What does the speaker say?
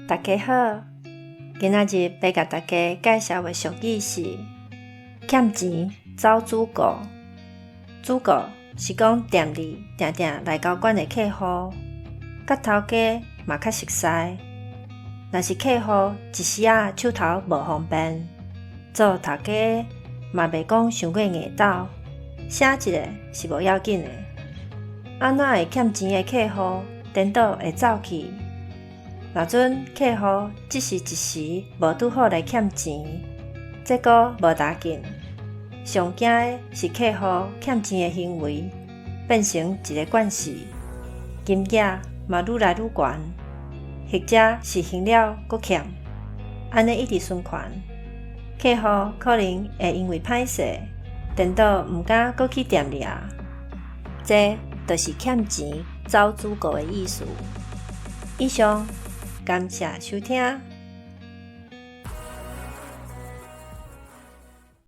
大家好，今仔日欲共大家介紹的俗語是欠錢走主顧。主顧是講店裡定定來交管的客戶，佮頭家嘛較熟似。若是客戶一時仔手頭無方便，做頭家的嘛袂講傷過硬鬥，省一下是無要緊的。啊哪會欠錢的客戶顛倒會走去？若陣客戶只是一時無拄好來欠錢，這閣無大緊。上驚的是客戶欠錢的行為變成一个慣勢，金額嘛愈來愈懸，或者是還了閣欠，按呢一直循環，客戶可能會因為歹勢，顛倒毋敢閣去店裡矣。這就是欠錢走主顧的意思。以上，感謝收聽。